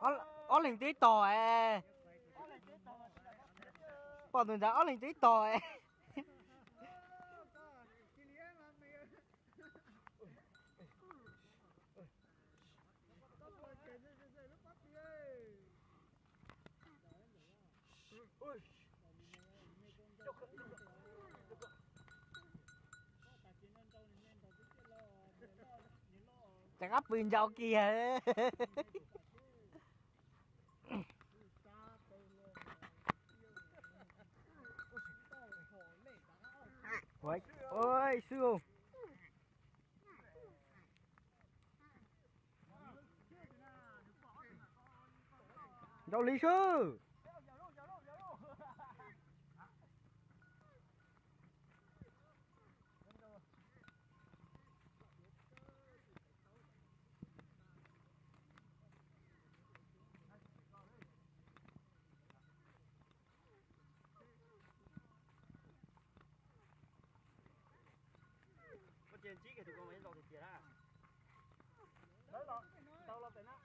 Ob, ob leeg twb tog es. Pom tus ntawd ob leeg twb tog es. Rov qab pw ncau kiag. Ua xwb. Nrau li xwb. Koj cia ntsib kiag tus ko mas yeej ntau tiag tiag na. Lawv los, tau los pem na.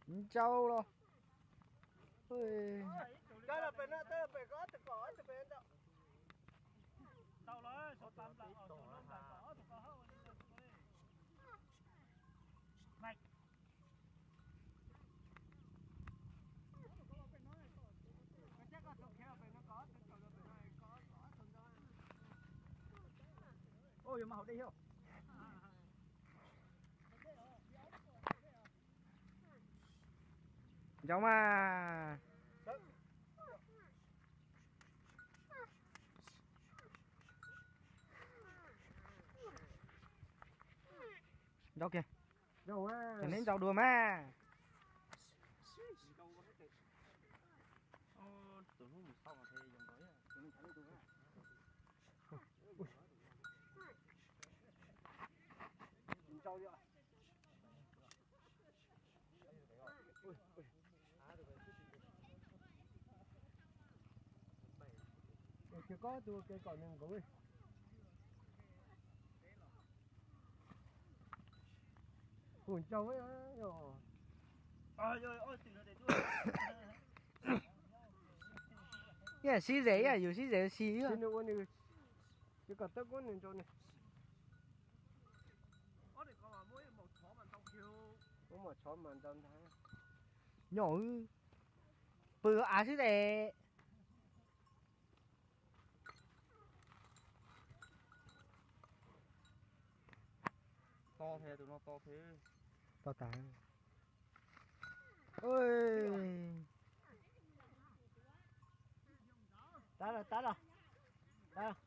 Ncau los. Ua, yuav mas haus dej thiab. Ncau mas. Ncau kiag. Ces neb ncau dua mas. Ces koj tus ua ke kom nws nkaus. Kuv ncau. Ib yam sib ze, ib yam yus sib ze si. Nws ua nws, ces kom tawb kuab nws ncau nws. Muab mom tshov mas ntau ntag. Nyom pw av xwb es. To thiab, tus no to thiab. To tas. Tab los, tab los. Tab los.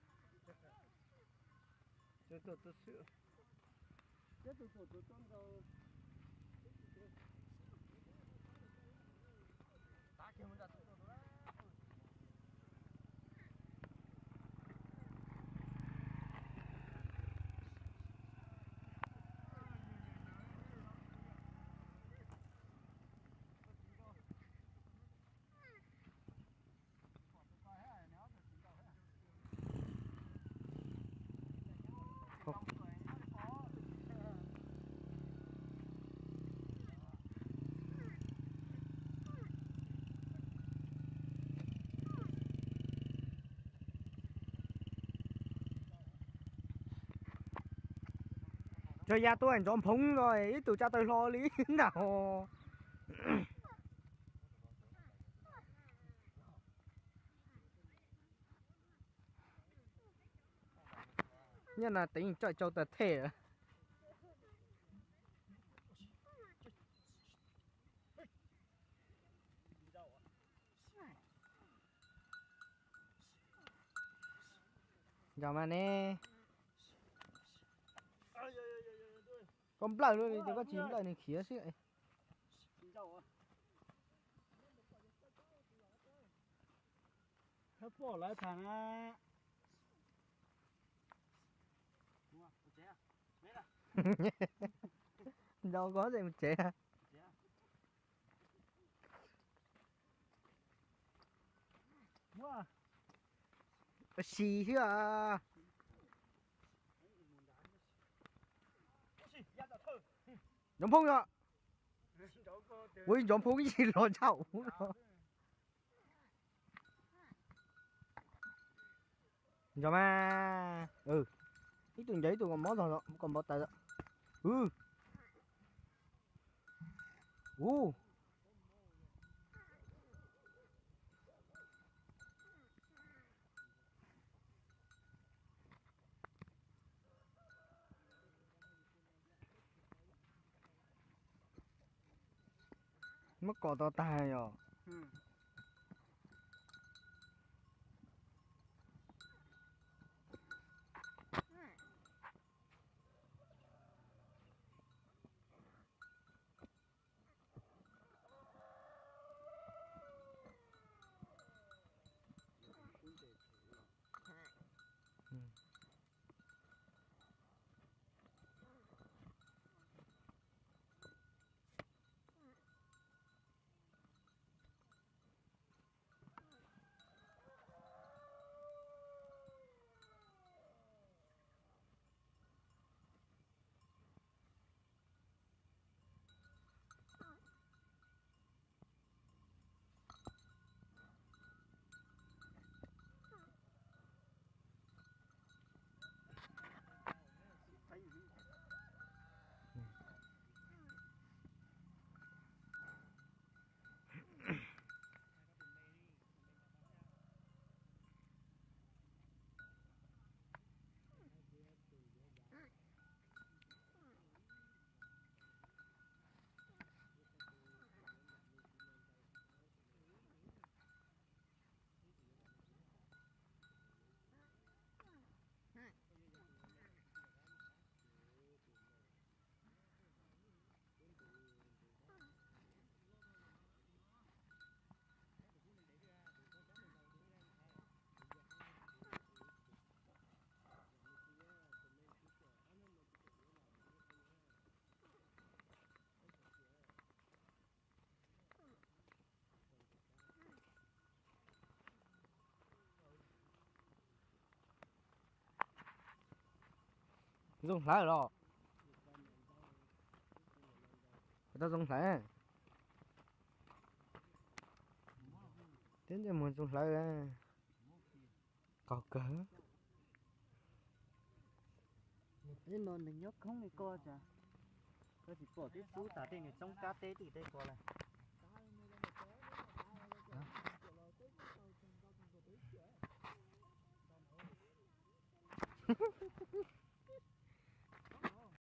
Tsuas ya tuaj ntov nphoo no ib tug tsa taw hlo li ntag. Nyob no teev tsawj tsau tas thej lawm. Nco mas ne. Koj nplawj lub li ces koj tsis nplawj nws khiav xwb. Tsis ntau. Thawj pom lawv tham na. Nco koj tseem mus tsev. Ua si xwb. Nco phoob yom. Ua ib nco phoob ib los tsaum ub no. Nco mas. Ib tug nco ib tug kom mob zog los kom npau taws. Ub. Muab kom tau tag yom. Zoo hlawv los? Tau zoo hlawv. Tib ntsej muag zoo hlawv. Qaug kawg. Teb no nws nyob khoob li ko cas? Koj tsis pom tib txub tas tej niag tsob kab teb tim tej ko lawm.